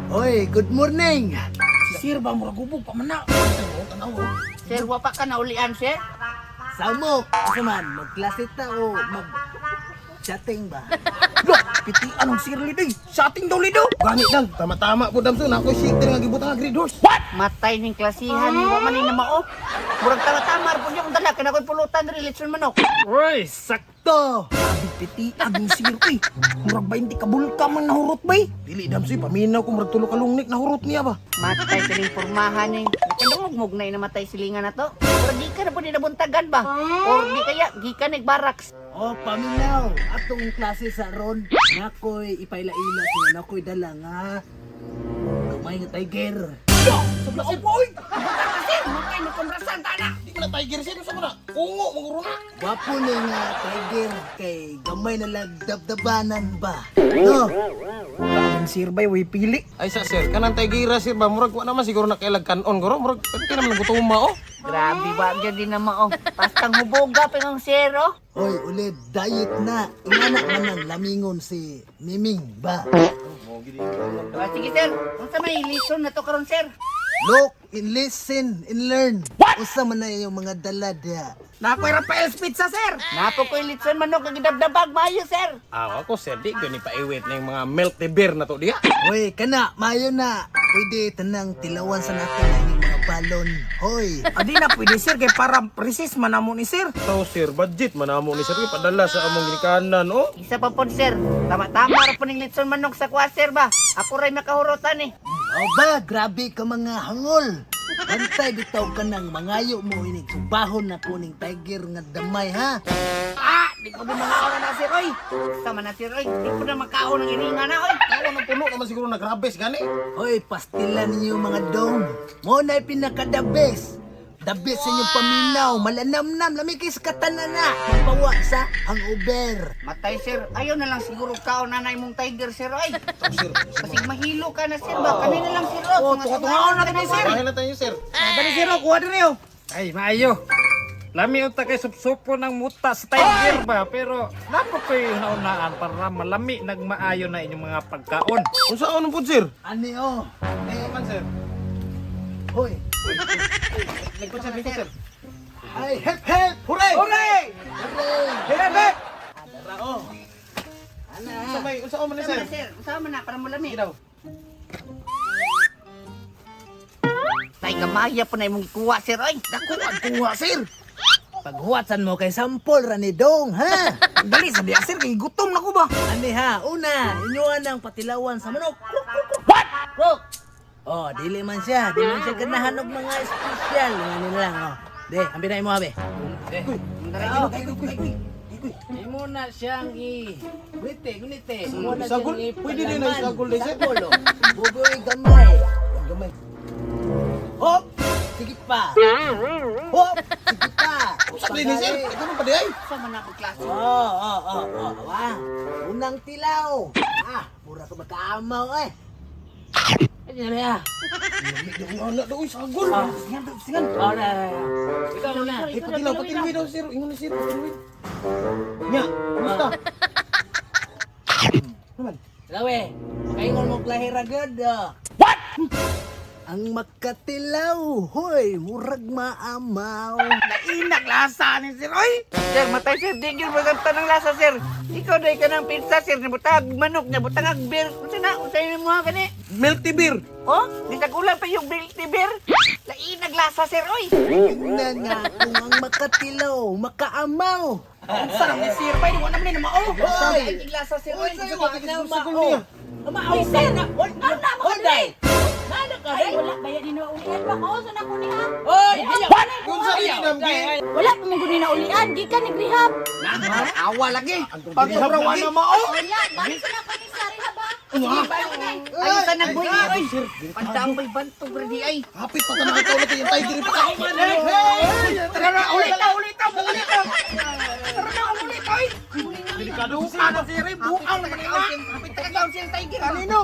Hoy, good morning. Si sir ba murag gubog pa man na. Tanaw oh. Sir, wa pa ka naulian, sir? Samok, asa man, magklase ta o mag chatting ba? Look, piti anong sir lidoy. Sa ating daw lido. Gani dang, tama-tama po damso na ako shooter nga gibutang nga grade horse. Matay ning klasihan ni wa man ni namao. Murag tama-tama ra pud yung dala kay nakoy pulutan diri litson manok. Uy, sakto! Grabe piti agong sir oy. Murag 20 ka bulka man nahurot bay. Dili damso paminaw ko murag tulo ka lungnik na hurot niya ba. Matay kining pormahan ni. Nakadungog na namatay silingan na to. Murag di ka na pud ni nabuntagan ba? Or di kaya gikan nig barracks. Oh, paminaw. Atong klase sa ron, nakoy ipaila-ila siya, nakoy dala nga. Gamay nga tiger. Sa oy. Sir, matay mo konrasan ta na. Di ko na tiger sir, unsa man na? Ungo manguro na. Gwapo ni nga tiger kay gamay na lang dabdabanan ba? No? Ang sir bay way pili. Ay sa sir, kanang tiger sir ba murag wa naman siguro na kailag kanon guro, murag pwede naman gutuma oh. Grabe ba gyud din na mao. Pastang huboga pa ng sir oh. Hoy, ulit, diet na. Ingana man ang lamingon si Miming ba? Ah, sige sir, unsa may lesson na to karon sir? Look, and listen, and learn. What? Usa man na yung mga dala diha. Nakoy Rafael's Pizza sir. Napo ko'y litson manok nga gidabdabag maayo sir. Ah, ako sir, di ko ni paiwit na yung mga milk tea beer na to diha. Hoy, kana, mayo na. Pwede tanang tilawan sa natin ang inyong mga balon. Hoy, Adi na pwede sir kay para precis man namo ni sir. To sir, budget man amo ni sir padala sa among ginikanan oh. Isa pa pod sir. Tama-tama ra po ning litson manok sa kuha sir ba. Ako ray makahurotan eh. O ba, grabe ka mga hangol. Bantay bitaw ka ng mangayo mo inig subahon na kuning tiger nga damay ha. Ah, di ko di mga na sir oy. Sama na sir oy. Di ko na makaon ng iringa na oy. Tawa ng puno naman siguro na grabes gani. Hoy, pastila ninyo mga dong. Mo na pinaka the best. The best sa inyong paminaw, malanamnam, lamikis katanan na. Pampawa sa hangover. Matay sir, ayaw na lang siguro kaon na na imong tiger sir oy. To sir, Kasi mahilo ka na sir ba. Kami na lang sir oh. Oh, tunga-tungaon na kami, sir. bahay na tayo sir. Dali sir oh, kuha diri oh. Ay, maayo! Lami unta kay supsupo ng muta sa tiger ba? Pero napo ko'y naunaan para malami nagmaayo na inyong mga pagkaon. Unsa ano po sir? Ani oh. Eh, man sir. Hoy, Lingkod sir, lingkod sir. ay hep hep. Hooray! Hooray! Hooray! Hep hep. Adara oh. Ana. Unsa may unsa man ni Sama sir? na sir, sama na para mulami. Sige daw. Tay gamaya po na imong gikuha sir oy. Dako ang kuha sir. Paghuwatsan mo kay sampol ra ni dong ha. Dali sa diya sir kay gutom na ko ba. Ani ha, una, inyuan ang patilawan sa manok. What? Bro, Oh, dili man siya, dili man siya ganahan og mga espesyal. Ano na lang oh. De, ambi na imo abe. Imo na siyang i... Gunite, gunite. Imo na Isagol? siyang Pwede din na isagol, eh, sir. Isagol, oh. Bugoy gamay. Gamay. Hop! Sige pa. Hop! Sige pa. Unsa din ni sir? Ito man pa di ay. sama na pagklase. Oh. Wa. Unang tilaw. Ah, mura ka makaamaw eh. Ano na ya? Lamig daw ang anak daw, uy, sagol. Ah, singan singan. Oh, na. Ikaw na. Eh, patilaw, patilwi daw sir. Ingon ni sir, patilwi. Nya, kumusta? Naman. Lawe, makaingon mo klahira gud. What? Ang makatilaw, hoy, murag maamaw. Nainak lasa ni sir oy. Sir, matay sir, di gyud maganta ng lasa sir. Ikaw dai ka ng pizza sir, nabutag manok, nabutang ag beer. Unsa na, unsa nimo mga gani? Milk tea beer. Oh, gisagulan pa yung milk tea beer. Lainag lasa sir oy. Tingnan nga kung ang makatilaw, makaamaw. Unsa na ni sir bay, di wa naman ni mao. Hoy! Lainag lasa sir oy. Uy, wa na Sagol mao. niya. Mao sir na. Hoy, day. Nana ka Ay, wala ba yan inaulian ba ko? Saan ako niya? Hoy, ayaw. Unsa ni damgi? Wala pa mong guni naulian. Gikan ni rehab. Awa lagi. Pagsobra wa na mao. Wala, balik sa na ni sa rehab ha. Ay, sa nagbuhi oy. Pandambay bantog ra di ay. Hapit pa tanang ikaw na yung tiger pa ka. Tara na, ulit ta, ulit ta, ulit ta. Tara na, ulit oy. Delikado Buka na sir, buang na kanina. Hapit ta kaon sir tiger. Kanino?